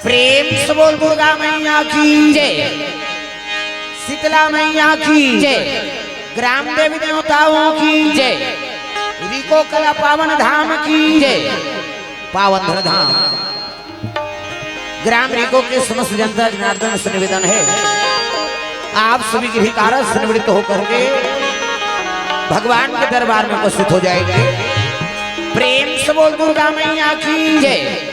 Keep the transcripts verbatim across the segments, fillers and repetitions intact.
प्रेम से बोल दुर्गा मैया की जय। शीतला मैया की जय। ग्राम देवी देवताओं की जय। रिको कला पावन धाम की जय। पावन धर धाम। ग्राम रिको के समस्त जनता जनार्दन से निवेदन है, आप सभी गृह कार्य से निवृत्त होकर के भगवान के दरबार में उपस्थित हो जाएंगे। प्रेम से बोल दुर्गा मैया की जय।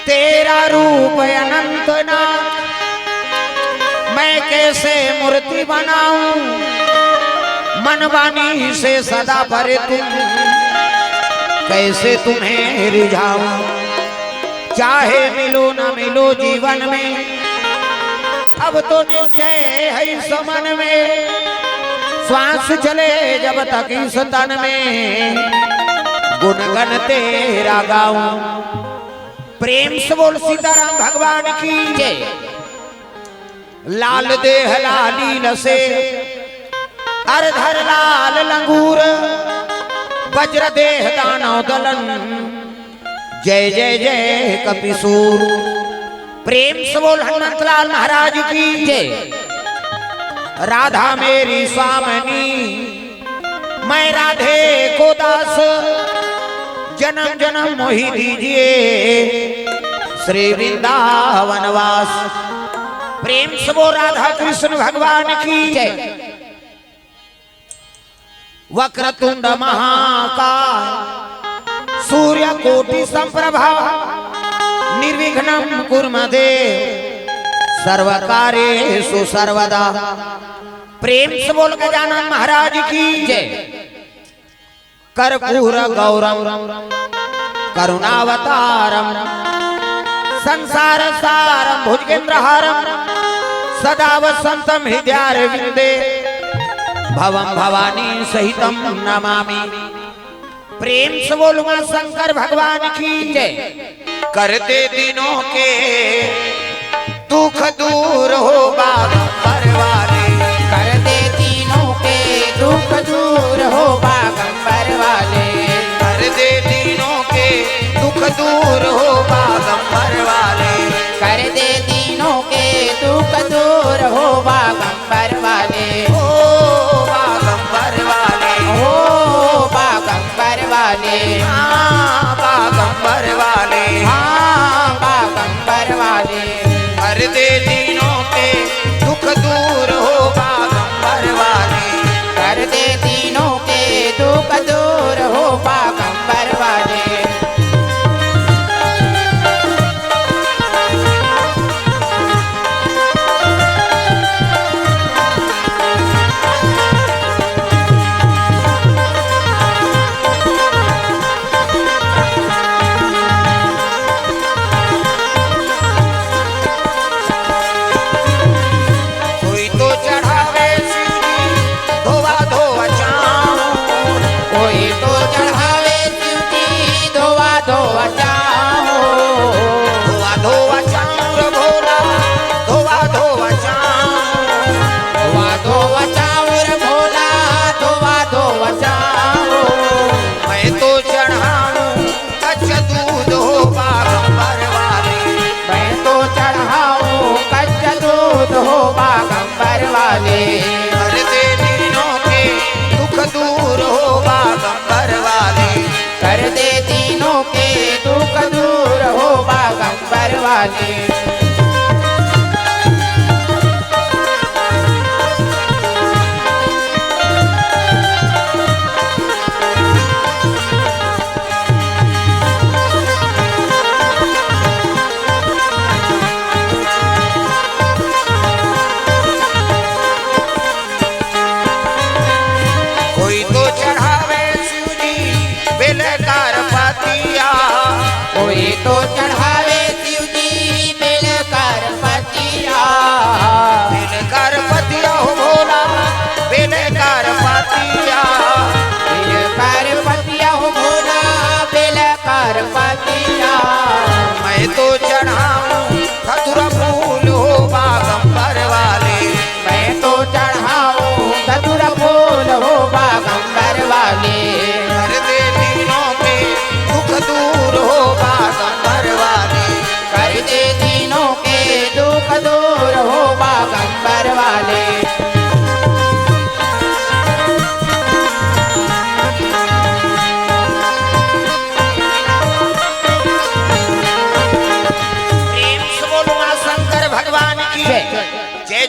तेरा रूप अनंत नाथ, मैं कैसे मूर्ति बनाऊं? मन वाणी से सदा परे तुम, कैसे तुम्हें रिझाऊं? चाहे मिलो न मिलो जीवन में, अब तो निश्चय है इस मन में। श्वास चले जब तक इस तन में, गुणगन तेरा गाऊं। प्रेम से बोल सीताराम भगवान की जय। लाल देह लालील से अर धर लाल लंगूर, वज्र देह दानव दलन, जय जय जय कपिसूर। प्रेम से बोल हनुमंत लाल महाराज की जय। राधा मेरी स्वामिनी, मैं राधे को दास, जन्म जन्म मोहि दीजिए श्री वृंदावन वास। प्रेम से बोल राधा कृष्ण भगवान की जय। वक्रतुंड महाकाय, सूर्य कोटि संप्रभा, निर्विघ्नं कुरु मे देव, सर्व कार्येषु सर्वदा। प्रेम से बोल गजानन महाराज की जय। कर्पूर गौरम करुणावतारम, संसार सारम भुजगेंद्रहारम, सदा वसंतम हृदयारविंदे, भवम भवानी सहितम नमामि। प्रेम से बोल उमा शंकर भगवान की जय। कर दे दीनों के दुख दूर हो बागंबर वाले। कर दे दीनों के दुख दूर हो बागंबर वाले। कर दे दीनों के दुख दूर हो बागंबर वाले। कर दे दीनों के दुख दूर हो बागंबर वाले। ओ बागंबर वाले। ओ बागंबर वाले। हाँ, बागंबर वाले। हाँ, बागंबर वाले। कर दे दीनों के दुख दूर हो बागंबर वाले। कर दे दीनों के दुख दूर हो बागंबर वाले। कोई तो चढ़ावे शिव जी धोवा धोवा चाँव। कोई तो चढ़ावे शिव जी धोवा धोवा चाँव। धोवा धोवा चाँव रे भोला, धोवा धोवा चाँव। धोवा धोवा चाँव रे भोला, धोवा धोवा चाँव। मैं तो चढ़ाऊं कच्चा दूध हो बागंबर वाले। मैं तो चढ़ाऊं कच्चा दूध हो बागंबर वाले। कर दे दीनों के दुख दूर हो बागंबर वाले। कर दे दीनों के दुख दूर हो बागंबर वाले। कोई तो चढ़ावे शिव जी बेलकार पतिया। कोई तो चढ़ावे शिव जी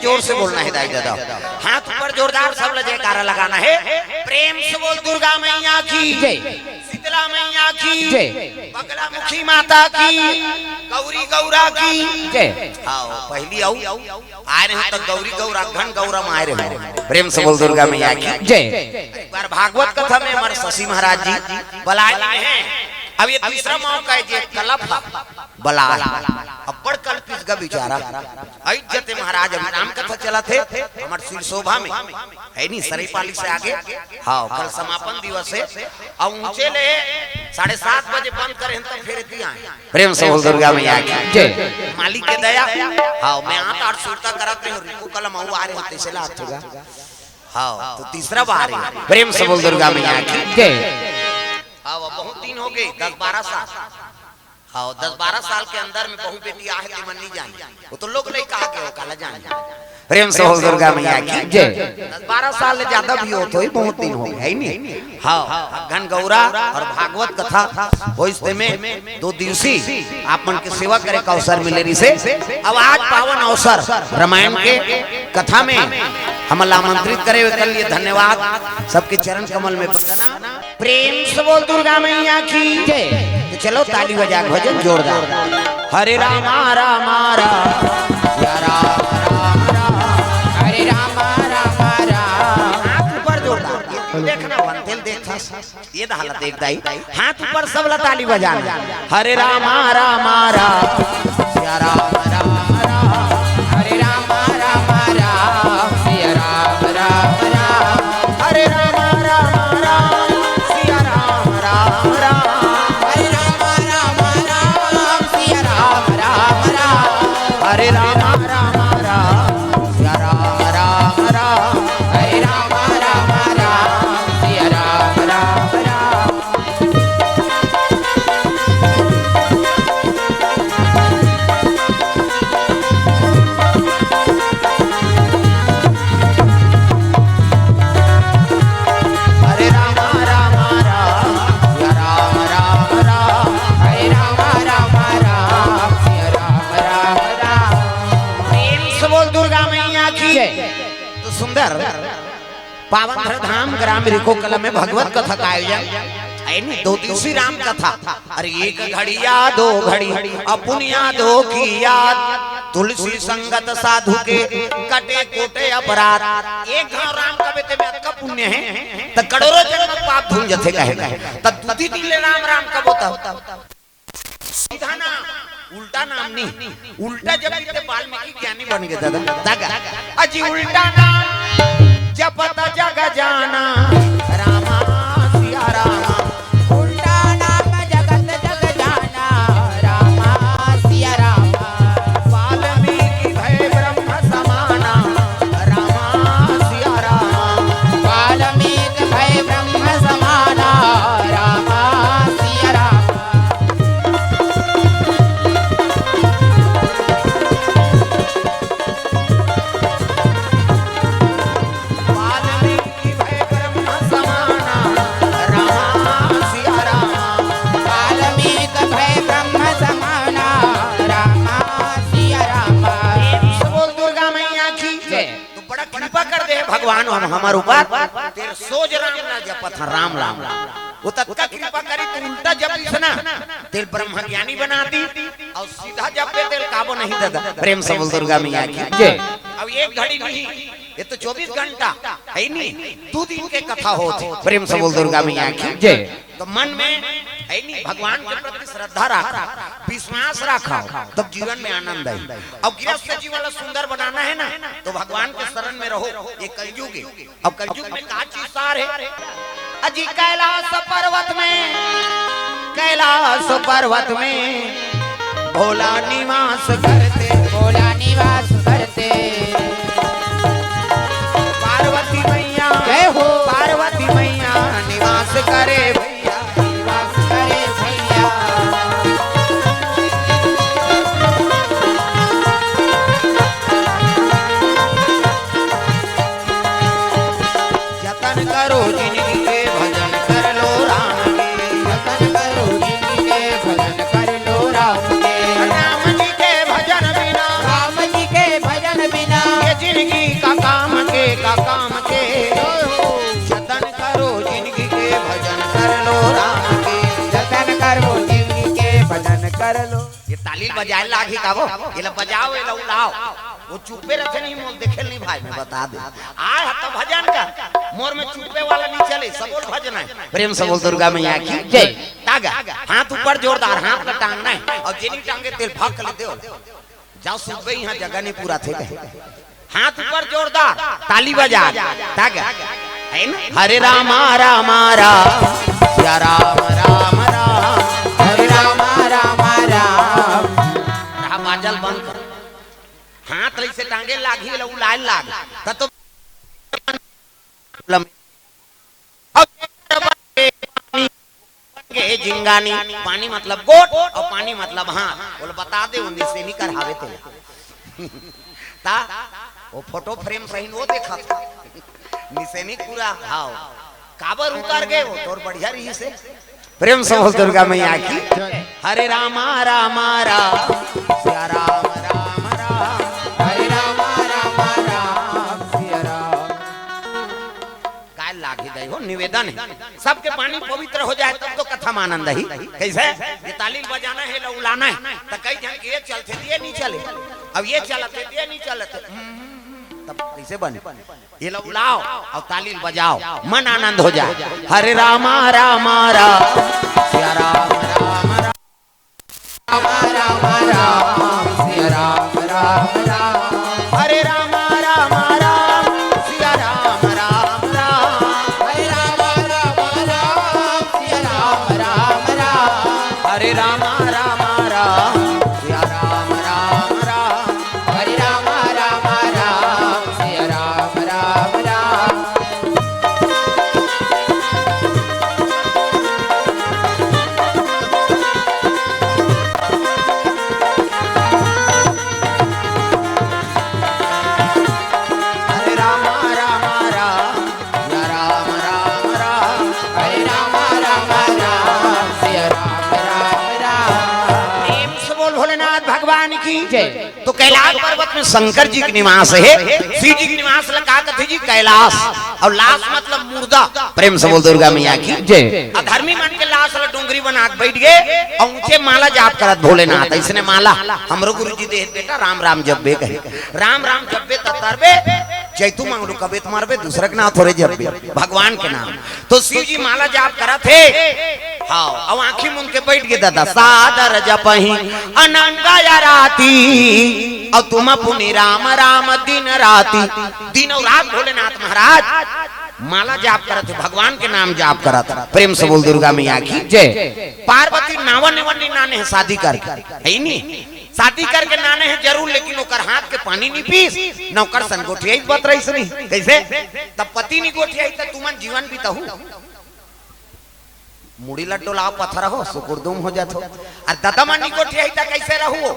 जोर से बोलना है दाई दादा। हाथ ऊपर जोरदार, सब ला जयकारा लगाना है। प्रेम से बोल दुर्गा मैया की जय। शीतला मैया की जय। बगलामुखी माता की, गौरी गौरा की जय। हाँ, पहली आऊ आए रहे तो गौरी गौरा, घन गौरा में आए रहे। प्रेम से बोल दुर्गा मैया की जय। एक बार भागवत कथा में हमारे शशि महाराज जी बलाए हैं। अब ये तीसरा मौका है जे कलप बला, अब्बड़ कलपिस गा बेचारा। अई जते महाराज, अभी राम कथा चलत हे हमर श्री शोभा में, है नी, सरईपाली से आगे। हाँ, कल समापन दिवस है। अउ ऊंचे ले साढ़े सात बजे बंद करे हन, तब फेर एती आए। प्रेम से बोल दुर्गा मैया की जय। मालिक के दया। हाँ, मैं आठ आठ सुरता करत रहे, रिंकू कलम अउ आ रहे होते से लात होगा। हाँ, तो तीसरा बार है। प्रेम से बोल दुर्गा मैया की जय। हाँ, वो बहुत दिन हो गए, दस बारह साल। हाँ, दस बारह साल के अंदर में बहू बेटी आहे ते मन नहीं जाने। वो तो लोग लइका के हो, काला जाने। प्रेम से बोल दुर्गा मैया की जय। दस बारह साल ले ज्यादा भी हो तो ही बहुत दिन हो गए, है नी? हाँ, घन गौरा और भागवत कथा होइस ते में दो दिवसी आप मन के सेवा करे का अवसर मिले रहिसे। अब आज पावन अवसर रामायण के कथा में हमला आमंत्रित करे के लिए धन्यवाद, सबके चरण कमल में वंदना। प्रेम से बोल दुर्गा मैया की जय। तो चलो ताली बजा के भजन जोरदार। हरे रामा रामा राम, या राम राम राम, हरे रामा रामा राम। हाथ ऊपर जोरदार। देखना बनतेल देखा, ये दहाला देख दाई। हाथ ऊपर सब ला ताली बजाना। हरे रामा रामा राम, सिया राम राम राम। हरे रामा रामा राम, सिया राम राम राम। हरे रामा रामा राम, सिया राम राम राम। हरे रामा रामा राम, सिया राम राम राम। हरे रामा रामा राम, सिया राम राम राम। हरे रामा रामा राम, सिया राम राम राम। हरे रामा रामा राम, सिया राम राम राम। हरे रामा रामा राम, सिया राम राम राम। प्रेम से बोल दुर्गा मैया की जय। तो सुंदर पावन धर धाम ग्राम रिको कला में भगवत कथा का आयोजन है नी, दो दिवसीय राम कथा। अरे एक घड़िया दो घड़ी अपुन यादो की याद, तुलसी संगत साधु के कटे कोटे अपराध। एक घाव राम कबे ते में अतका पुण्य है, त करोड़ों जन्म पाप धुल जथे कहे। त दूधी दिन ले राम राम कबो त सीधा नाम, उल्टा नाम नहीं। उल्टा जपिते वाल्मीकि ज्ञानी बन गए दादा। दादा, अजी उल्टा नाम जपत जग जाना, रामा सिया रामा। उल्टा नाम जगत जग जाना, रामा सिया रामा। वाल्मीकि भय ब्रह्म समाना, रामा सिया रामा। वाल्मीकि भय ब्रह्म समाना, रामा सिया रामा। वाल्मीकि भय ब्रह्म समाना, रामा सिया रामा। वाल्मीकि भय ब्रह्म समाना, रामा सिया रामा। प्रेम से बोल दुर्गा मैया की जय। तो बड़ा कृपा कर दे भगवान हम हमारे ऊपर। तेरे सोज राम ना जपत ह, राम राम। वो ततका कृपा करी, तू उल्टा जपिस ना, तेल ब्रह्म ज्ञानी बना दी। अउ सीधा जपे तेल काबो नहीं दादा। प्रेम से बोल दुर्गा मैया की जय। अब एक घड़ी नहीं, ये तो चौबीस घंटा है नी, दो दिन के कथा होत हे। प्रेम से बोल दुर्गा मैया की जय। तो मन में है नी, भगवान के प्रति श्रद्धा रखा, विश्वास रखा, तब जीवन में आनंद आए। अब गृहस्थ जीवन ला सुंदर बनाना है ना, तो भगवान के शरण में रहो। ये कलयुग है। अब कलयुग में का चीज सार है? अजी कैलाश पर्वत में, कैलाश पर्वत में भोला निवास करते। भोला निवास करते। पार्वती मैया जय हो। पार्वती मैया निवास करे भैया, निवास करे भैया। जतन करो जिनगी के, भजन कर लो राम के। जतन करो जिनगी के, भजन कर लो राम के। राम जी के भजन बिना, राम जी के भजन अरे लो, ये ताली ल बजाए लागही का वो? ये ला बजाओ, ये ला उलाओ। वो चुप्पे रथे नहीं, मोल देखे नहीं भाई, मैं बता दे। आय ह त भजन कर, मोर में चुप्पे वाला नहीं चले, सब बोल भजन है। प्रेम से बोल दुर्गा मैया की जय। तागा, हाथ ऊपर जोरदार, हाथ ला टांगना है, और जेनी टांगे तेल भाग कर ले दे। जाओ सुबह यहाँ जगह नहीं पूरा थे कहे। हाथ ऊपर जोरदार, ताली बजा, तागा, है ना? हरे रामा रामा राम, सिया राम राम राम, हरे रामा रामा राम। रहा बाजल बंद कर। हाथ लइसे टांगे लागी, लऊ लाल लाग। त तो अब के झिंगानी, पानी मतलब गोठ और पानी मतलब हाथ। बोले, बता दे, वो निसेनी कर हावे ते। ता, वो फोटो फ्रेम सही वो देखा था। निसेनी पूरा हाव। काबर उतर गए वो, तोर बढ़िया रही से। प्रेम से बोल दुर्गा मैया की। हरे रामा रामा राम, सिया राम राम राम, हरे रामा रामा राम, सिया राम। काय लागी दई हो, निवेदन है, सबके पानी पवित्र हो जाए तब तो कथा में आनंद ही। कैसे? ये ताली ल बजाना है, लउलाना है, तो कई जन के ये चलते दिए नहीं चले, अब ये चलते दिए नहीं चलते, तब कैसे बने? ये लउलाओ और ताली ल बजाओ, मन आनंद हो जाए। हरे रामा रामा राम, सिया राम राम राम। राम राम राम, सिया राम राम राम। हरे राम राम राम, सिया राम राम राम। हरे राम राम राम, सिया राम राम राम। हरे राम राम राम, सिया राम राम राम। हरे राम राम राम, सिया राम राम राम। हरे राम राम राम, या राम राम राम, हरे राम राम राम, सिया राम राम राम। प्रेम से बोल भोलेनाथ भगवान की जय। तो कैलाश पर्वत में शंकर जी के निवास है, शिव जी के निवास ला का कथे जी? कैलाश। और लाश मतलब मुर्दा। प्रेम से बोल दुर्गा मैया की जय। अधर्मी मन के लाश ला डोंगरी बना के बैठ गए और ऊंचे माला जाप करत भोलेनाथ, ऐसने माला हमरो गुरु जी दे बेटा, राम राम जब्बे कहे, राम राम जब्बे त तरबे, चैतू मांगलू कबे त मरबे, दूसरा के नाम थोड़े जब्बे, भगवान के नाम। तो शिव जी माला जाप करत हे, हाँ, अब आंखी मूंद के बैठ गए दादा, सादर जपही अनंग आराती, और तुम पुनि राम राम दिन राती, दिन और रात भोलेनाथ महाराज माला जाप करत हे, भगवान के नाम जाप करत हे। प्रेम से बोल दुर्गा मैया की जय। पार्वती नावन निवन नाने हे शादी करके, है नी? शादी करके नाने हे जरूर, लेकिन ओकर हाथ के पानी नी पीस, न ओकर सन गोठियाई बत रहीस नी। कैसे? तब पति नी गोठियाई त तुमन जीवन बिताहू। मुड़ी ला डोलाव पत्थर हो, सुकुरदुम हो जात हो। अउ ददा मन नी गोठियाही त कैसे रहू हो?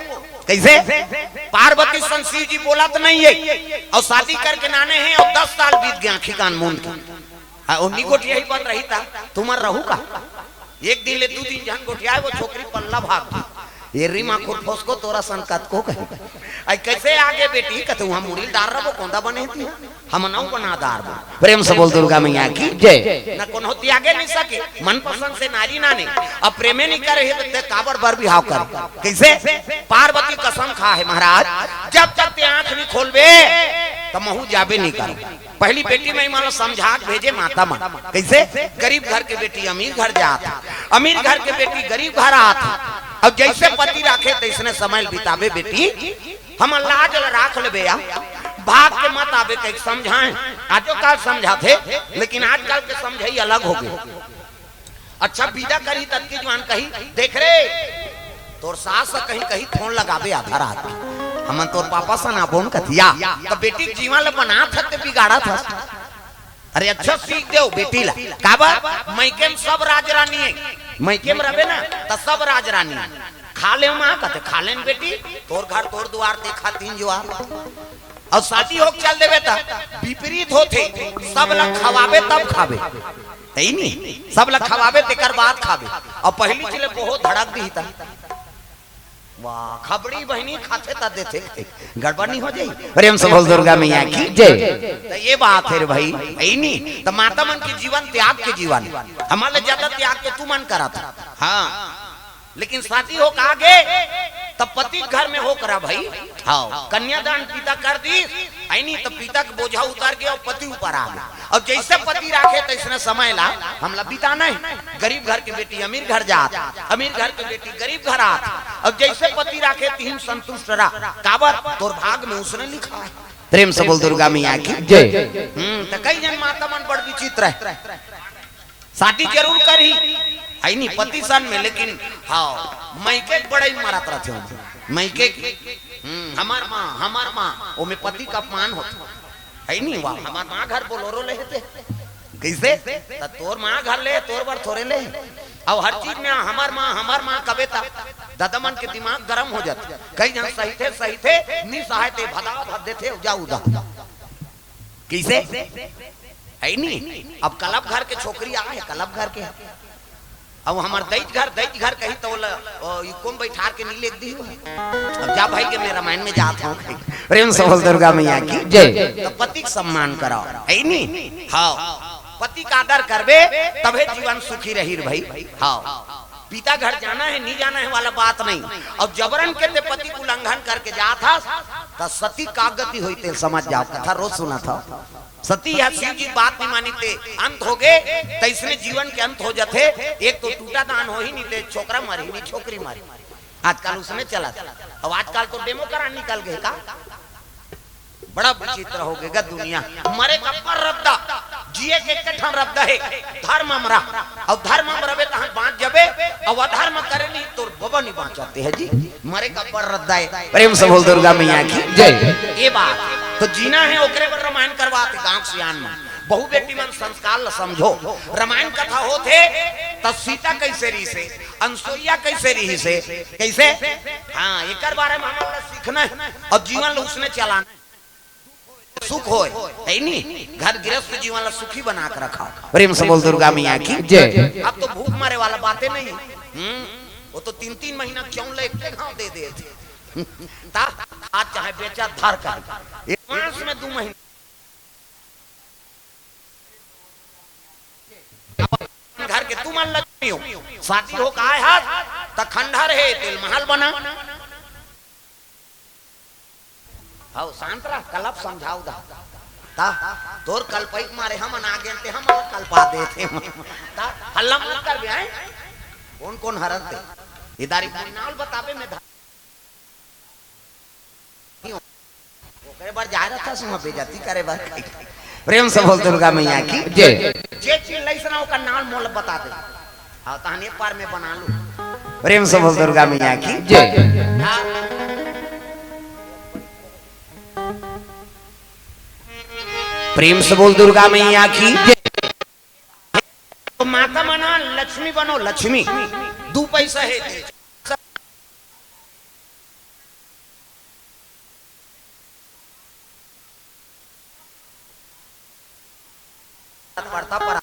कैसे? पार्वती सन शिव जी बोलत नहीं है। अउ शादी करके नाने हे अउ दस साल बीत गए आंखी कान मूंद के। हाँ, ओ नी गोठियाही बन रही त तुमन रहू का? एक दिन ले दू दिन झन गोठियाए, वो छोकरी पल्ला भाग गई। ये रीमा खुरफोस को तोरा सन कत को कही। आई कैसे आगे बेटी? कतहु हम मुड़ी ल डार रबो, कोंदा बने थी। हम नौ बना दार बो। प्रेम से बोल दुर्गा मैया की जय। न कोनो त्यागे नहीं सके, मनपसंद से नारी नाने। अब प्रेमे नहीं करे हे त ते काबर बर बिहाव करे? कैसे? पार्वती कसम खा हे महाराज, जब तक ते आंख नहीं खोलबे त महू जाबे नहीं करे। पहली बेटी में मानो समझा के भेजे माता मन। कैसे? गरीब घर के बेटी अमीर घर जात, अमीर घर के बेटी गरीब घर आत। अब जैसे पति राखे तैसने समय बिताबे बेटी। हम लाज ल राख लेबे या, भाग के मत आबे कहिके समझाए। आजो काल समझाथे, लेकिन आजकल के समझाई अलग हो गए। अच्छा, विदा करी तब की जवान कही, "देख रे, तोर सास ह कहीं कहीं फोन लगाबे आधा रात के, हमन तोर पापा सन आबोन कथिया।" तो बेटी के जीवन ल बनात हस ते बिगाड़त हस। अरे अच्छा सीख देव बेटी ला। काबर? मइके में सब राज रानी हे। मइके में रबे ना, त सब राज रानी हे। खा ले माँ, कथे, "खा लेन बेटी, तोर घर तोर दुआर, देखा तीन जुआर।" अउ शादी होके चल देबे त विपरीत होथे, सब ला खवाबे तब खाबे। तई नी, सब ला खवाबे तेकर बाद खाबे। अउ पहली चले बहुत धड़क दी त वाह, खबड़ी बहिनी खाथे त देथे, गड़बड़ नहीं हो जाई। प्रेम से बोल दुर्गा मैया की जय। त ये बात हे रे भाई, है नी? त माता मन के जीवन त्याग के जीवन, हमर ले ज्यादा त्याग के तू मन करत। हाँ, लेकिन शादी हो कहा गे, तब पति के घर में हो करा भाई। हाँ, कन्यादान पिता कर दी, है नी, तब पिता के बोझा उतर गया और पति ऊपर आ गया। अब जैसे पति राखे, तैसने समय ला हमला बिताना है। गरीब घर के बेटी अमीर घर जात, अमीर घर के बेटी गरीब घर आत। अब जैसे पति राखे, तिहिन संतुष्ट रहा। काबर? तोर भाग में उसने लिखा है। प्रेम से बोल दुर्गा मैया की जय। हम्म, तो कई जन माता मन बड़ विचित्र है। शादी जरूर करही, है नी, पति सन में, लेकिन हाँ, मइके के बड़ई मारत रहिथे। मइके के, हम्म, हमार माँ, हमार माँ, ओमे पति का अपमान होथे, है नी? वाह, हमार माँ घर बोलोरो ले हे ते। कइसे? त तोर माँ घर ले, तोर बर थोरे ले। अब हर चीज में हमार माँ, हमार माँ कबे त ददा मन के दिमाग गरम हो जाथे। कई जन सहिथे, सहिथे, नी सहाय ते भदा भद देथे, जाऊ दा। कइसे? है नी? अब कलब घर के छोकरी आ हे, कलब घर के। अब हमार दईत घर, दईत घर कही त ओला, ओ, इको में बैठार के नी लेग दी हो। अब जा भाई के मैं रामायण में जात हूँ। प्रेम से बोल दुर्गा मैया की जय। तो पति के सम्मान कराओ, है नी? हाँ, पति का आदर करबे, तभे जीवन सुखी रही रे भाई। हाँ, पिता घर जाना है, नी जाना है वाला बात नहीं। अब जबरन के ते पति के उल्लंघन करके जात हस, त सती का गति होई ते समझ जाओ। कथा रोज सुनत हव। सती ह शिव जी बात नी मानी ते अंत हो गे, तइसने जीवन के अंत हो जथे। एक तो टूटा दान होही, नी ते छोकरा मरही, नी छोकरी मरही। आजकल उसने चलत। अब आजकल तो डेमो करान निकल गे का। बड़ा विचित्र हो गे गा दुनिया। मरे के अब्बड़ रद्दा, जिए के एक ठन रद्दा हे, धर्म म रह। अउ धर्म म रबे तहाँ बाँच जबे, अउ अधर्म करे नहीं तोर बबा नहीं बाँचते है जी। मरे के अब्बड़ रद्दा हे। प्रेम से बोल दुर्गा मैया की जय। ये बात तो जीना है, ओकरे बर रामायण करवाते गाँव सियान में। बहू बेटी मन संस्कार ल समझो। रामायण कथा होथे त सीता कइसे रहिसे, अनसुईया कइसे रहिसे, कइसे? हाँ, एकर बारे में हमन ल सीखना है अउ जीवन ल उसने चलाना है। सुख होय, है नी? घर गृहस्थ जीवन ला सुखी बना के रखा। प्रेम से बोल दुर्गा मैया की जय। अब तो भूख मरे वाला बातें नहीं। हम्म, वो तो तीन तीन महीना चाउर ला एक घाव दे दे थे। ता आज चाहे बेचा धर कर, एक मास में दू महीना। घर के तुमन लक्ष्मी हो, शादी हो काय हाथ, त खंडहर हे, तेल महल बना। हव, शांत रह, कलप समझाऊ दा। ता, तोर कलपई के मारे हमन आ गेन, ते हमन कलपा देथे। ता, हल्ला मत करबे, हैं? कोन कोन हरन ते? इदारी कोन नाव बताबे में धा-, ओकरे बर जाय रहता सुहा बेइज्जती करे बर। प्रेम से बोल दुर्गा मैया की जय। जे चीज लइस ना ओकर नाव मोल बता दे। हाँ, तहन एक बार में बना लू। प्रेम से बोल दुर्गा मैया की जय। हाँ। प्रेम से बोल दुर्गा मैया की जय। तो माता मना लक्ष्मी बनो, लक्ष्मी। दू पैसा हे। पड़ता पर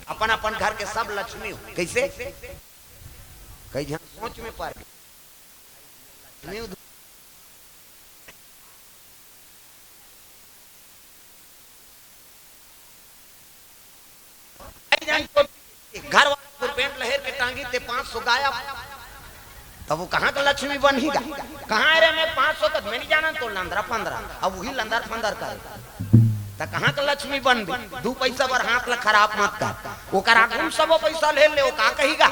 अपन अपन घर के सब लक्ष्मी हो। कइसे? कई झन सोच में पड़ गे। लक्ष्मी उध-, कई झन तो घर वाला पेंट लहेर के टांगी ते पाँच सौ गायब। तब वो कहाँ का लक्ष्मी बनही गा? कहाँ रे मैं पाँच सौ तक मैं नहीं जाना तो लंदरा पंदरा। अब वही लंदर फंदर करे। त कहाँ का लक्ष्मी बनबे? दू पैसा बर हाथ ला खराब मत कर। ओकर आगू में सबो पैसा ले ले, वो का कही गा?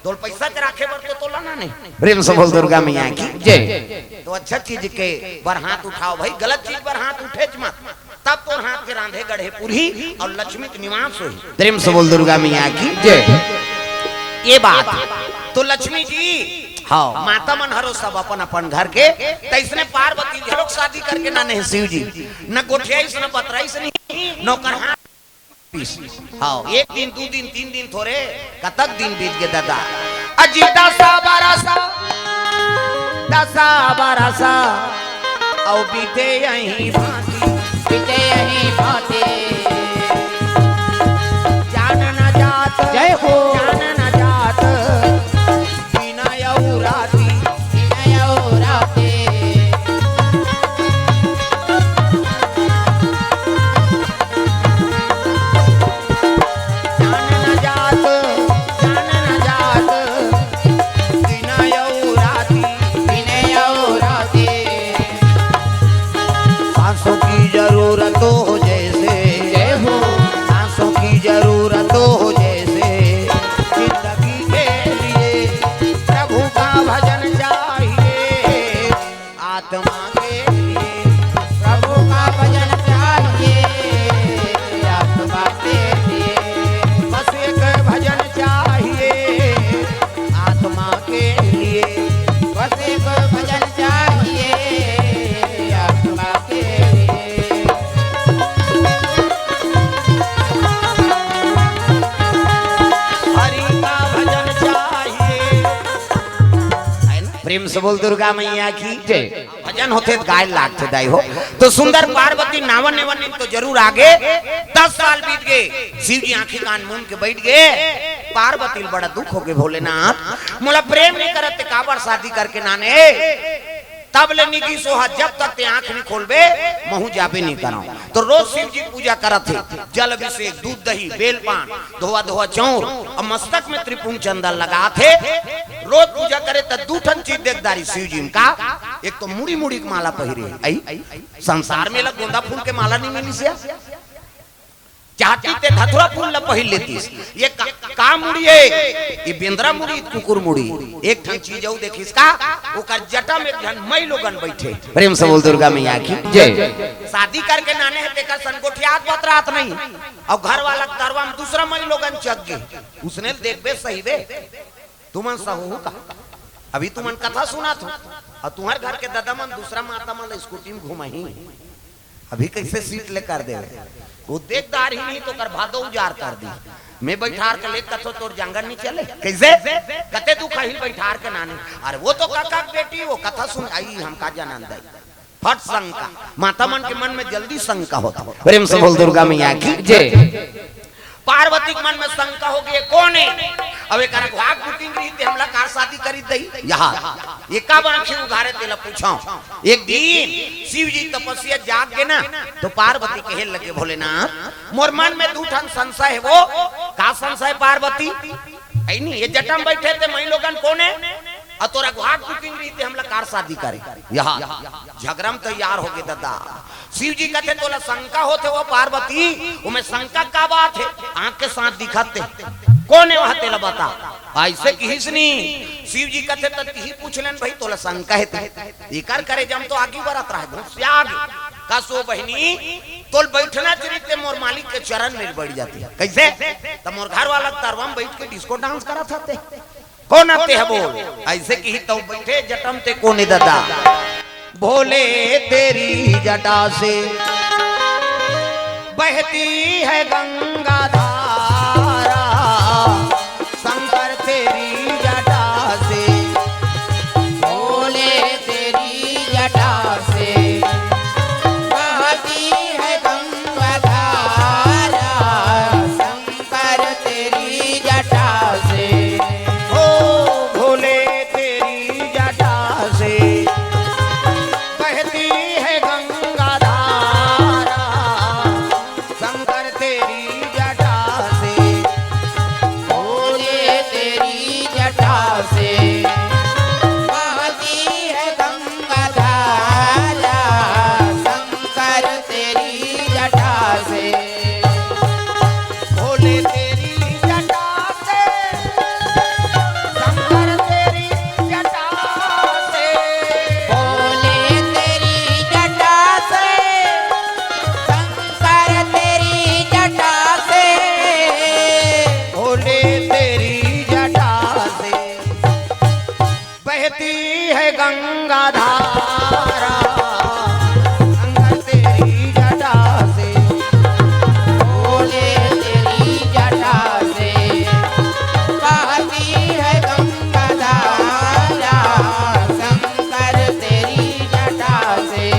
तोल पैसा के राखे बर तो तोला ना नहीं। प्रेम से बोल दुर्गा मैया की जय। तो अच्छा चीज के बर हाथ उठाओ भाई, गलत चीज बर हाथ उठेच मत। तब तोर हाथ के रांधे गढ़े पुरही अउ लक्ष्मी के निवास होही। प्रेम से बोल दुर्गा मैया की जय। ये बात तो लक्ष्मी जी, हाँ, माता मन हरो सब अपन अपन घर के, तइसने पार्वती घलोक शादी करके ना नहीं शिव जी, न गोठियाइस, न बतराइस नहीं, न ओकर हाथ पीस। हाँ, एक दिन, दू दिन, तीन दिन थोरे, कतक दिन बीत गे दादा। अजी दसा बरसा, दसा बरसा, अउ बीते यही भांति, बीते यही भांति। जान न जात, जय हो। जान न जात, दिन अउ राति, दिन अउ राति। हो जैसे, जय हो। सांसों की जरूरत हो जैसे, जिंदगी के लिए प्रभु का भजन चाहिए। आत्मा के लिए प्रभु का भजन चाहिए, आत्मा के लिए बस एक भजन चाहिए, आत्मा के लिए बस एक भजन चाहिए, आत्मा के लिए। हरि का भजन चाहिए। है ना? प्रेम से बोल दुर्गा मैया की जय। भजन होथे त गाय लागथे दाई हो। तो सुंदर पार्वती नावन नेवन नीन तो जरूर आगे। दस साल बीत गए, शिव जी आंखी कान मूंद के बैठ गए। पार्वती ल बड़ा दुख हो गए, भोलेनाथ मोला प्रेम नहीं करत ते काबर शादी करके नाने? तब ले निगी सोहा, जब तक ते आंख नहीं खोलबे, महू जाबे नहीं कराऊं। तो रोज शिव जी पूजा करत हे, जल अभिषेक, दूध दही, बेलपान, धोवा धोवा चौर, अब मस्तक में त्रिपुंड चंदन लगात हे। रोज पूजा करे त दू ठन चीज देख दारी शिव जी में का, एक तो मुड़ी मुड़ी के माला पहिरे, आई संसार में ला गोंदा फूल के माला नहीं मिलिस या, चाहती ते धतुरा फूल ला पहिर लेतिस। ये का, का मुड़ी है? ये बेंदरा मुड़ी, कुकुर मुड़ी। एक ठन चीज अउ देखिस का, ओकर जटा में एक झन मई लोगन बैठे। प्रेम से बोल दुर्गा मैया की जय। शादी करके नाने हे, तेकर सन गोठियात बतरात नहीं। अउ घर वाला तरवा में दूसरा मई लोगन चघ गे। उसने देखबे सही बे। तुमन सहू का? अभी तुमन कथा सुनत हो, अउ तुम्हर घर के ददा मन दूसरा माता मन ला स्कूटी में घुमाही। अभी कैसे सीट ले कर देवे? वो देख दार ही नहीं तो कर भादो उजार कर दी। मैं बैठार के ले कथो तोर जांगर नहीं चले। कैसे? कते तू कहिल बैठार के नाने। अरे वो तो काका के बेटी, वो कथा सुन आई, हमका जानन दई। फट शंका, माता मन के मन में जल्दी शंका होता। प्रेम से बोल दुर्गा मैया की जय। पार्वती के मन में शंका हो गई, कौन है? अब एक अगुहा के बुकिंग रही ते हमला कार शादी करी दई। यहाँ एका बांखी उघारे तेला पूछो। एक दिन शिव जी तपस्या जाग के ना, तो पार्वती कहे लगे, भोलेनाथ, मोर मन में दू ठन संशय है। वो का संशय पार्वती? ऐ नहीं, ये जटा में बैठे ते मई लोगन कौन है? अउ तोर अगुहा के बुकिंग रही ते हमला कार शादी करे। यहाँ झगड़ा में तैयार हो गए दादा। शिव जी कथे, तोला शंका होथे वो पार्वती, ओमे शंका का बात है? आंख के साथ दिखत ते। कौन है वह, तेला बता। ऐसे किहिस नी। शिव जी कथे, त तिही पूछ लेन भाई, तोला शंका है ते। इकर करे जम तो आगी बरत रहे, बहुत से आगे। का सो बहिनी, तोल बैठना चाहिए ते मोर मालिक के चरण में बैठ जाती। कैसे? त मोर घर वाला तरवा में बैठ के डिस्को डांस करत हते। कौन आते है बोल? ऐसे किही तो बैठे जटा में ते कोने दादा। भोले तेरी जटा से बहती है गंगा धारा, शंकर तेरी जटा से। भोले तेरी जटा से बहती है गंगा धारा, शंकर तेरी जटा से। हो भोले तेरी जटा से बहती है गंगा धारा, शंकर तेरी जटा से। भोले तेरी जटा से बहती है गंगा धारा, शंकर तेरी जटा से। भोले तेरी जटा से, शंकर तेरी जटा से। भोले तेरी जटा से, शंकर तेरी जटा से। भोले तेरी जटा से बहती है गंगा धारा, शंकर तेरी जटा से। भोले तेरी जटा से बहती है गंगा धारा, शंकर तेरी जटा से।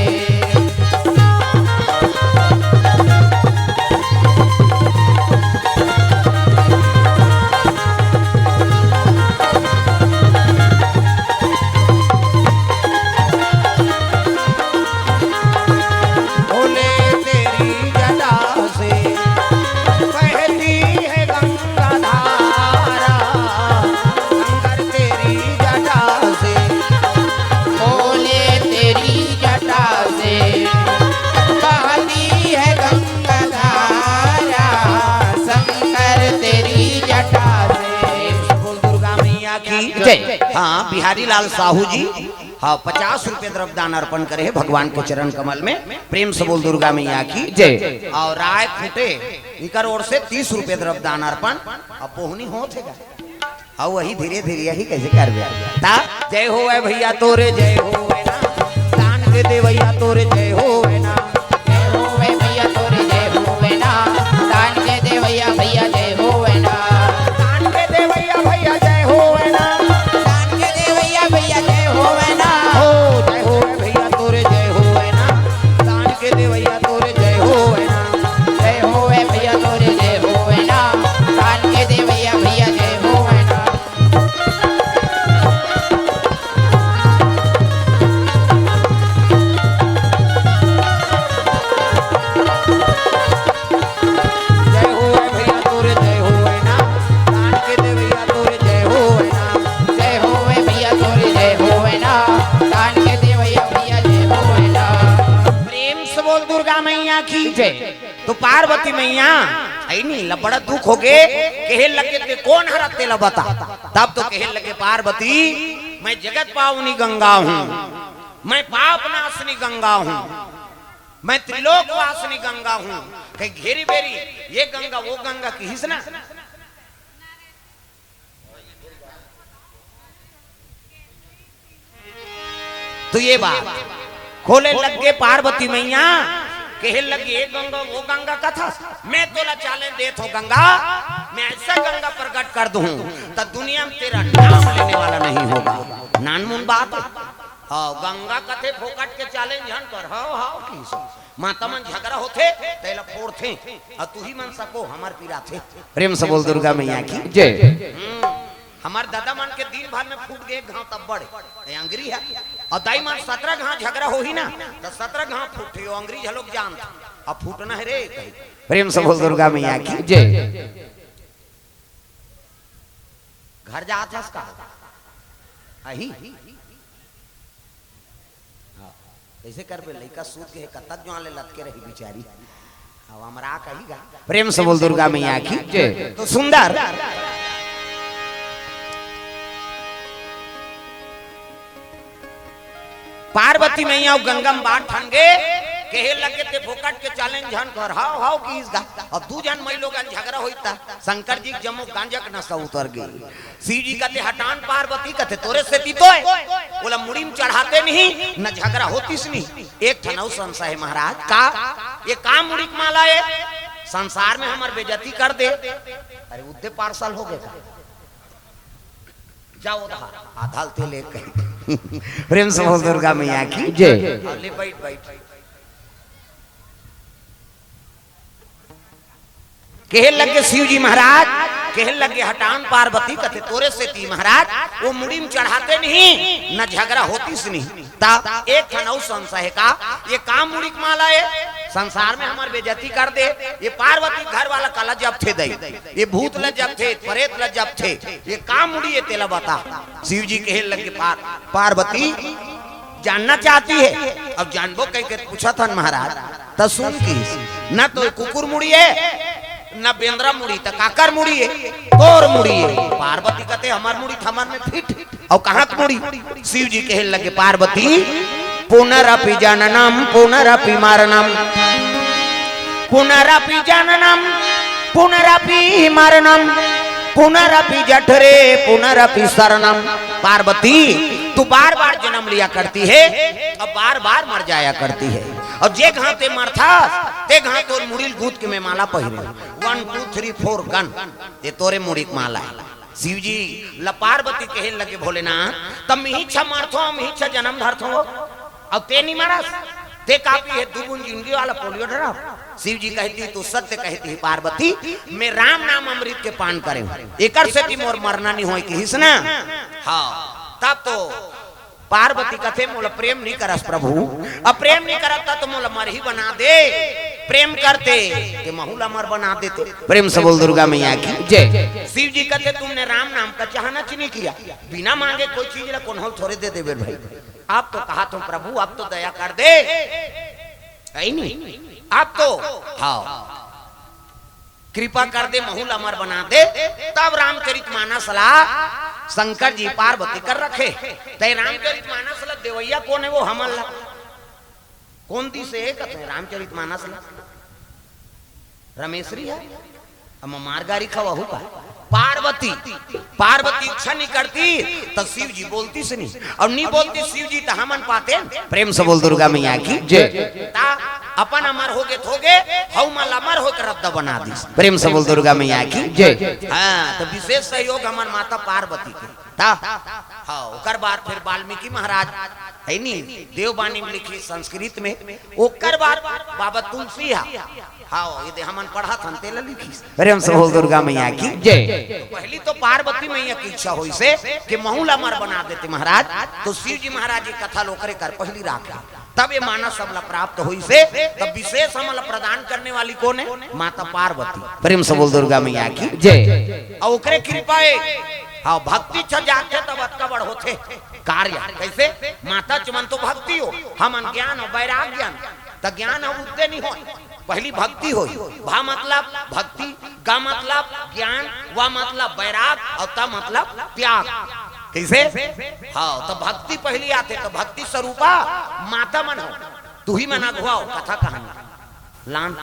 जय। हाँ, बिहारी लाल साहू जी, हाँ, पचास रुपये द्रव्य दान अर्पण करे हे भगवान के चरण कमल में। प्रेम से बोल दुर्गा मैया की जय। और राय खूंटे इकर ओर से तीस रुपये द्रव्य दान अर्पण। अब बोहनी होत हे का? हाँ, वही धीरे धीरे यही कैसे करबे? ता जय होवे भैया तोरे, जय होवे ना, दान के देवैया तोरे, जय होवे ना। जय होवे भैया तोरे, जय होवे ना, दान के देवैया भैया, जय होवे ना। दान के देवैया भैया, जय होवे ना। दान के देवैया भैया, जय होवे ना। हो, जय होवे भैया तोरे, जय होवे ना, दान के देवैया तोरे, जय होवे ना। जय होवे भैया तोरे, जय होवे ना, दान के देवैया भैया, जय होवे ना। जय होवे भैया तोरे, जय होवे ना, दान के देवैया तोरे, जय होवे ना। जय होवे भैया तोरे, जय होवे ना, दान के देवैया भैया, जय होवे ना। प्रेम से बोल दुर्गा मैया की जय। तो पार्वती मैया अइनी ला बड़ा दुख होगे, कहे लगे ते कोन हरा तेला बता। तब तो कहे लगे पार्वती, मैं जगत पावनी गंगा हूँ, मैं पाप नाशनी गंगा हूँ, मैं त्रिलोक वासिनी गंगा हूँ। कहीं घेरी बेरी ये गंगा वो गंगा किहिस ना। तो ये बात खोले लग गे पार्वती मैया, कहे लगी, "ए गंगा, वो गंगा कथस, मैं तोला challenge देत हूँ गंगा, मैं ऐसा गंगा प्रकट कर दूँ, त दुनिया में तेरा नाम लेने वाला नहीं होगा।" नानमुन बात। हाँ, गंगा कथे फोकट के challenge झन कर, हाँ, हाँ, की माता मन झगड़ा होथे, तेला फोड़थे, अउ तुही मन सको, हमर पिराथे। प्रेम से बोल दुर्गा मैया की जय। हम्म, हमर दादा मन के दिन भर में फूट गे एक घाव तब बड़े, ए अंगरी हे। अउ दाई मन सतरा घाव झगड़ा होही ना, त सतरा घाव फूटथे, ओ अंगरी झलोक जानत, अब फूटना हे रे, कही। प्रेम से बोल दुर्गा मैया की जय। घर जात हस का? आही? हाँ। कइसे करबे? लइका सूत के कतक जुआन ले लतके रही बिचारी। अब हमरा कही गा। प्रेम से बोल दुर्गा मैया की जय। तो सुंदर पार्वती मैया अउ गंगा म बात ठन गे, कहे लगे, "ते फोकट के challenge झन कर।" हाव, हाव, किहिस गा। अब दू झन मई लोगन झगड़ा होइस त शंकर जी के जम्मो गांजा के नशा उतर गे। शिव जी कथे, "हटान पार्वती," कथे, "तोरे सेती तो हे।" ओला मुड़ी म चढ़ाते नहीं, न झगड़ा होतिस नहीं। एक ठन अउ संशय हे महाराज, का? ये का मुड़ी के माला हे? संसार में हमर बेइज्जती कर दे। अरे, उद्दे parcel हो गे का? जाओ उधार, आधा ल ते ले कही। प्रेम से बोल दुर्गा मैया की जय। हाँ, ले बैठ, बैठ। कहे लगे शिव जी महाराज, कहे लगे हटान पार्वती, कथे, "तोरे सेती महाराज, वो मुड़ी म चढ़ाते नहीं, न झगड़ा होतिस नहीं।" त एक ठन अउ संशय हे का, ये का मुड़ी के माला हे? संसार में हमर बेइज्जती कर दे। ये पार्वती घर वाला काला जपथे दई, ये भूत ल जपथे, प्रेत ल जपथे, ये का मुड़ी हे तेला बता। शिव जी कहे लगे, "पार-, पार्वती जानना चाहती है?" अब जानबो कहिके पूछत हन महाराज, त सुन किहिस, "न तो कुकुर मुड़ी हे, न बेंदरा मुड़ी, त काकर मुड़ी हे?" "तोर मुड़ी हे।" पार्वती कथे, "हमर मुड़ी त हमर में fit।" अउ कहाँ के मुड़ी? शिव जी कहे लगे, "पार्वती, पुनरपि जननम पुनरपि मरणम, पुनरपि जननम पुनरपि मरणम, पुनरपि जठरे पुनरपि शरणम।" पार्वती, तू बार बार जन्म लिया करती है और बार बार मर जाया करती है, और जे घाव ते मरथस ते घाव तोर मुड़ी ल गूंथ के मैं माला पहिरे, one two three four gun, ये तोरे मुड़ी के माला हे। शिव जी ल पार्वती कहे लगे, "भोलेनाथ, त मिहिच्छा मरथो, मिहिच्छा जन्म धरथो, अउ ते नी मरस, ते कापी हे दू बूंद जिंदगी वाला पोलियो ड्रॉप।" शिव जी कहती, "तू सत्य कहती है पार्वती, मैं राम नाम अमृत के पान करे हूँ, एकर सेती मोर मरना नी होय," किहिस ना। हाँ, तब तो पार्वती कथे, "मोला प्रेम नी करस प्रभु, अब प्रेम नी करत त मोला मरही बना दे, प्रेम करते ते महू ल अमर बना देते।" प्रेम से बोल दुर्गा मैया की जय। शिव जी कथे, "तुमने राम नाम का चाहना च नी किया, बिना मांगे कोई चीज ला कोनो ल थोरे दे देबे भाई। अब तो कहा तुम प्रभु, अब तो दया कर दे, है नी? अब तो, हाँ, कृपा कर दे, महू ल अमर बना दे।" तब रामचरित मानस ला शंकर जी पार्वती कर रखे। तै रामचरित मानस ल देवैया कोन हे वो हमन ला? कोन दिस हे कथे रामचरित मानस ल? रमेशरी हे? अब मार गारी खवाहू का? पार्वती, पार्वती इच्छा नहीं करती त शिव जी बोलतिस नहीं, अउ नहीं बोलतिस शिव जी त हमन पातेन। प्रेम से बोल दुर्गा मैया की जय। ता अपन अमर होगे त होगे, हऊ मन ल अमर होके रद्दा बना दिस। प्रेम से बोल दुर्गा मैया की जय। हाँ, त विशेष सहयोग हमर माता पार्वती के। ता, हाँ, ओकर बाद फिर वाल्मीकि महाराज, हे नी, देववाणी में लिखिस संस्कृत में। ओकर बाद बाबा तुलसी हा, हाँ, ये दे हमन पढ़त हन, तेला लिखिस। प्रेम से बोल दुर्गा मैया की जय। तो पहली तो पार्वती मैया की इच्छा होइसे कि महू ल अमर बना देते महाराज, तो शिव जी महाराज ये कथा ल ओकरे कर पहली राखे। तब ये मानस हमला प्राप्त होइसे, तब विशेष हमला प्रदान करने वाली कोन हे? माता पार्वती। प्रेम से बोल दुर्गा मैया की जय। अउ ओकरे कृपा हे। हाँ, भक्ति छ जागथे तब अतका बड़ होथे कार्य। कैसे? माता चुमन तो भक्ति हो, हमन ज्ञान अउ वैराग्य ज्ञान। त ज्ञान अउ उद्दे नहीं होय, पहली भक्ति होय। भा मतलब भक्ति, गा मतलब ज्ञान, वा मतलब वैराग, अउ त मतलब त्याग। कैसे? हाँ, त भक्ति पहली आथे, त भक्ति स्वरूपा माता मन हो। तुही मन अगुवाओ कथा कहानी। लान।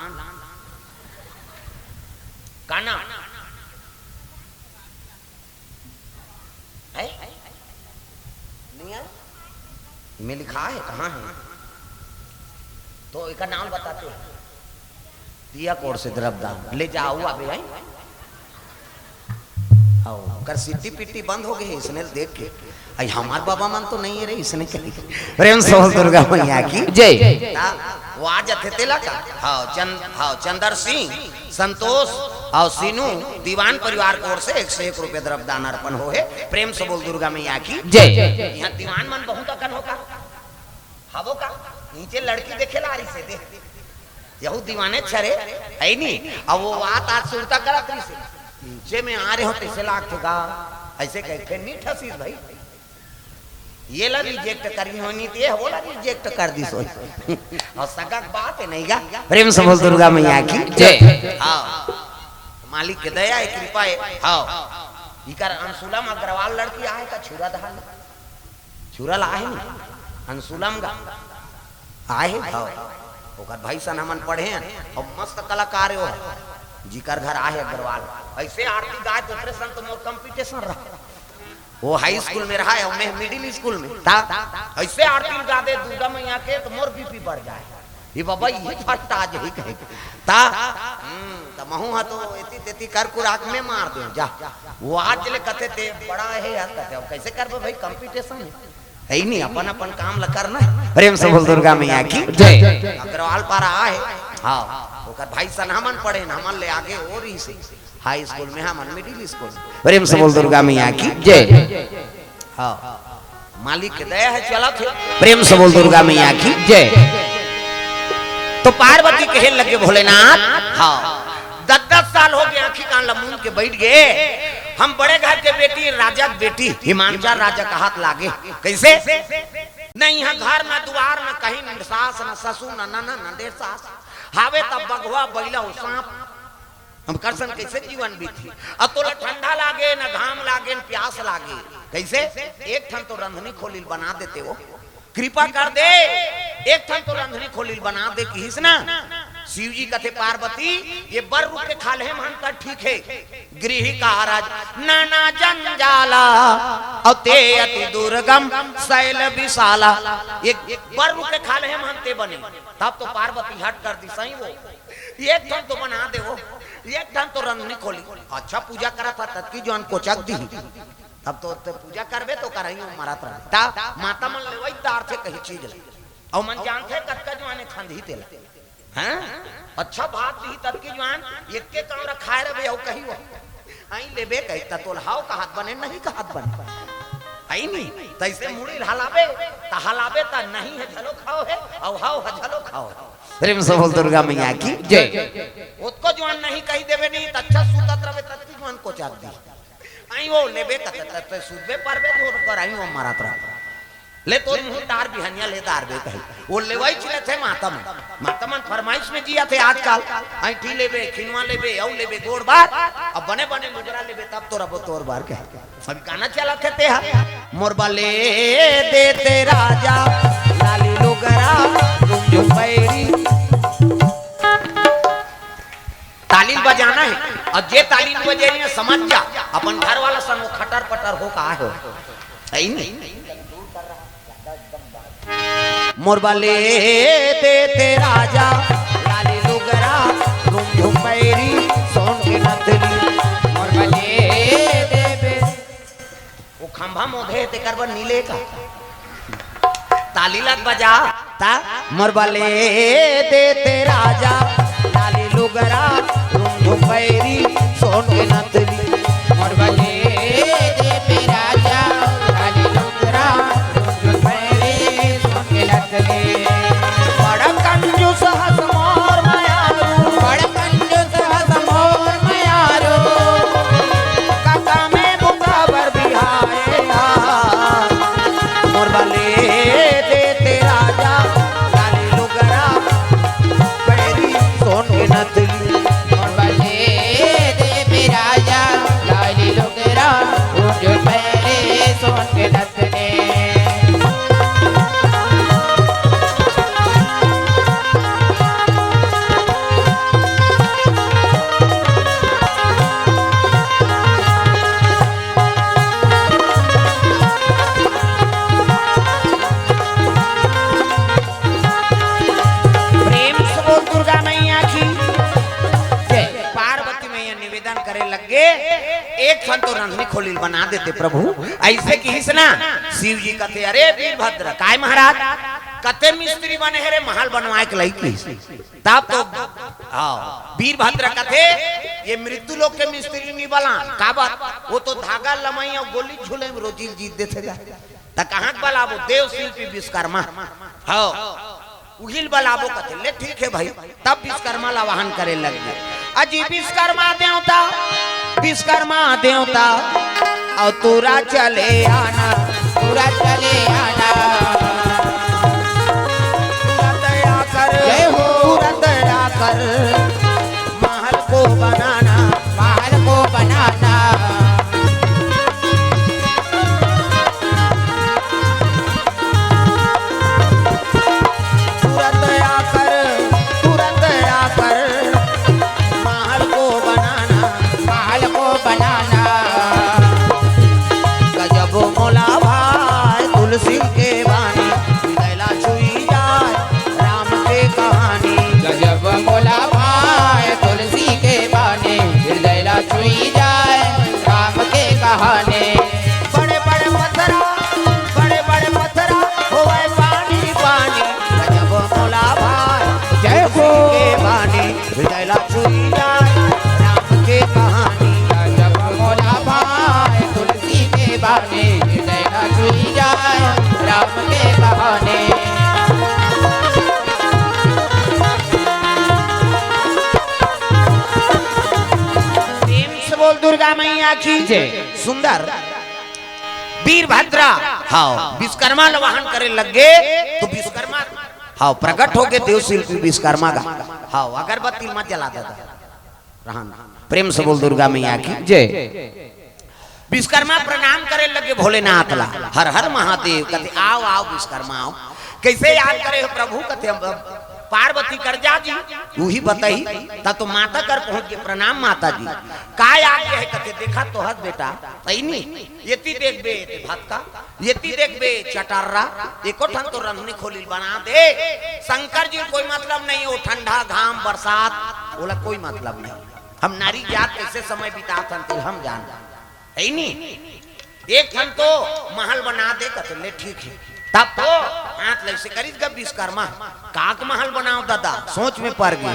का नाम? है? नहीं है? में लिखा है, कहाँ है? तो एकर नाम बताते हैं। दिया कोर से द्रव्यदान ले जाओ अबे, है? आओ, कर सिट्टी पिट्टी बंद हो गई है इसने देख के। आई हमार बाबा मन तो नहीं है रे, इसने कही। प्रेम से बोल दुर्गा मैया की जय। ता, वो आ जाते तेला का? हाँ, चंद-, हाँ, चंदर सिंह, संतोष अउ सीनू दीवान परिवार के ओर से एक सौ एक रुपया द्रव्यदान अर्पण हो हे। प्रेम से बोल दुर्गा मैया की जय। यहाँ दीवान मन बहुत अकन हो का? हवो का? नीचे लड़की देखे ला रही से दे। यहू दीवाने छरे, है नी? अब वो बात आज सुरता करत रही से। नीचे में आ रहे हो तैसे लागथे का? ऐसे कह के नहीं ठसीस भाई। ये ला रिजेक्ट करी होनी ते, वो ला रिजेक्ट कर दी सोई। अउ सगा के बात है नहीं गा? प्रेम से बोल दुर्गा मैया की जय। हाँ, मालिक के दया है, कृपा है। हाँ, इकर अंशुलम अग्रवाल लड़की आहे का छुरा दहाल? छुरा ला आहे नहीं, अंशुलम गा आहे। हाँ, ओकर भाई सन हमन पढ़े हन, अउ मस्त कलाकार हो, जिकर घर आहे अग्रवाल। ऐसे आरती गाए तो ओकरे सन तो मोर कंपटीशन रहा। वो हाई स्कूल में रहा है, मैं मिडिल स्कूल में। ता, ऐसे आरती गा दे दुर्गा मैया के, तो मोर बीपी बढ़ जाए। ये बाबा, ये फट आ जाही कहे। ता, हम्म, त महू हा तो एती तेती कर कुराक में मार दे, जा। वो आज ले कथे ते बड़ा है यार, कथे, अब कैसे करबे भाई, कंपटीशन है। है ही नहीं, अपन अपन काम ला करना है। प्रेम से बोल दुर्गा मैया की जय। अग्रवाल पारा आहे। हाँ, ओकर भाई सन हमन पढ़े न, हमन ले आगे हो रही से। हाई स्कूल में, हमन मिडिल स्कूल। प्रेम से बोल दुर्गा मैया की जय। हाँ, मालिक के दया है, चलत है। प्रेम से बोल दुर्गा मैया की जय। तो पार्वती कहे लगे भोलेनाथ, हाँ, दस दस साल हो गए आँखी कान ला मूंद के बैठ गए। हम बड़े घर के बेटी, राजा के बेटी, हिमांचल राजा का हाथ लागे। कैसे? न इहाँ घर, न दुआर, न कहीं, न सास, न ससुर, न ननद, न देर सास। हावे तब बघवा, बैला, अउ सांप। हम करसन कैसे जीवन बीती? अ तोला ठंडा लागे, न घाम लागे, न प्यास लागे। कैसे? एक ठन तो रंधनी खोली ल बना देते हो, कृपा कर दे। एक ठन तो रंधनी खोली ल बना दे किहिस ना। शिव जी कथे पार्वती, ये बर रुख के खाल्हे महन त ठीक है। गृही कारज नाना जंजाला, अउ ते अति दुर्गम शैल विशाला। ये बर रुख के खाल्हे महन ते बने। तब तो पार्वती हट कर दी सही वो। एक ठन तो बना दे वो, एक ठन तो रंधनी खोली। अच्छा पूजा करत हा, ततकी जुआन कोचक दी। तब तो ते पूजा करबे तो करही वो मरत रहे। ता माता मन लेवई तार थे कही चीज ले। अउ मन जानथे कतका जुआने खंधी तेला। हैं? अच्छा भात दी ततकी जुआन, एक के काम रखाए रहे अउ कही वो। आई लेबे कही त तोल हाव कहत बने, नहीं कहत बने। आई नहीं, तैसे मुड़ी हलाबे, त हलाबे त नहीं है झलो खाओ है, अउ हाव है झलो खाओ है। प्रेम से बोल दुर्गा मैया की जय। ओतको जुआन नहीं कही देबे नहीं, त अच्छा सूतत रहे, ततकी जुआन कोचक दी। आई वो लेबे कत, त, त, सूतबे परबे, धोर कर आई वो मारत रहे। ले तोर मुंह तार बिहनिया ले तार बे कही। वो लेवई चिले थे माता मन। माता मन फरमाइश में जिया थे आजकल। ऐंठी लेबे, खिनवा लेबे, अउ लेबे गोड़ बार। अब बने बने लुगरा लेबे तब तोर अब तोर बार कहे। अब गाना चला थे ते हा। मोर बले दे ते राजा, लाली लुगरा, तुम जो पैरी। ताली बजाना है। और जे ताली बजे नहीं है, समझ जा, अपन घर वाला सन वो खटर पटर हो का हो। सही नहीं। मोर बले दे ते राजा, लाली लुगरा, रुम झुम पैरी, सोन के नथनी। मोर बले दे बे। वो खंभा मोधे तेकर बर नीले का। ताली लग बजा। ता मोर बले दे ते राजा, लाली लुगरा, रुम झुम पैरी, सोन के नथनी। मोर बले दे ते राजा, लाली लुगरा, रुम झुम पैरी, सोन के नथनी। बड़ा कंजूस हस मोर मयारू, बड़ा कंजूस हस मोर मयारू। काका में बुका बर बिहाए हा। मोर बले दे ते राजा, लाली लुगरा, पैरी सोन के नथनी। मोर बले दे ते राजा, लाली लुगरा, जो पैरी सोन के नथनी। प्रेम से बोल दुर्गा मैया की जय। पार्वती मैया निवेदन करे लग गे, एक ठन तो रंधनी खोली बना देते प्रभु। ऐसे किहिस ना, शिव जी कथे, "अरे वीरभद्र, काय महाराज, कते मिस्त्री बने हे रे, महल बनवाए के लइक किहिस।" तब तो, हाँ, वीरभद्र कथे, "ये मृत्यु लोक के मिस्त्री नहीं बला, का बात? वो तो धागा लमई अउ गोली झूले में रोजी जीत देथे गा।" त कहाँ के बलाबो? देव शिल्पी विश्वकर्मा। हाँ, उहिल बलाबो कथे, ले ठीक है भाई। तब विश्वकर्मा ला आवाहन करे लग गे। अजी विश्वकर्मा देवता, विश्वकर्मा देवता, अउ तुरा चले आना, तुरा चले आना। तुरंत आकर, जय हो। तुरंत आकर, महल को बनाना, महल को बनाना। तुरंत आकर, तुरंत आकर महल को बनाना, महल को बनाना। गजब मोला भाए तुलसी के बानी, हृदय ला छुई जाए राम के कहानी। गजब मोला भाए तुलसी के बानी, हृदय ला छुई जाए राम के कहानी। बड़े बड़े पथरा, बड़े बड़े पथरा होवे पानी पानी। गजब मोला भाए जय हो। तुलसी के बानी, हृदय ला छुई जाए राम के कहानी। गजब मोला भाए तुलसी के बानी, हृदय ला छुई जाए राम के कहानी। प्रेम से बोल दुर्गा मैया की जय। सुंदर वीरभद्रा, हाँ, विश्वकर्मा ल आवाहन करे लग गे, तो विश्वकर्मा, हाँ, प्रकट हो गे देव शिल्पी विश्वकर्मा का, हाँ, अगरबत्ती मत जला दादा, रहन, प्रेम से बोल दुर्गा मैया की जय। विश्वकर्मा प्रणाम करे लग गे भोलेनाथ ला, हर हर महादेव, कथे, "आओ, आओ विश्वकर्मा, आओ।" कैसे याद करे हो प्रभु? कथे, "हम पार्वती कर जा जी, उही बताही।" ता तो माता कर पहुंच गे, "प्रणाम माता जी।" "काय आ गे हे?" कथे, "देखा तो हस बेटा, सही नहीं, येती देख बे, ते भात का, येती देख बे, चटर्रा, एको ठन तो रंधनी खोली बना दे।" शंकर जी कोई मतलब नहीं, वो ठंडा, घाम, बरसात, ओला कोई मतलब नहीं। हम नारी जात कैसे समय बिताथन, ते हम जान। है नी? एक ठन तो महल बना दे, कथे, "ले ठीक है।" तब तो हाथ लइसे करिस गा विश्वकर्मा, "काक महल बनाओ दादा?" सोच में पड़ गे।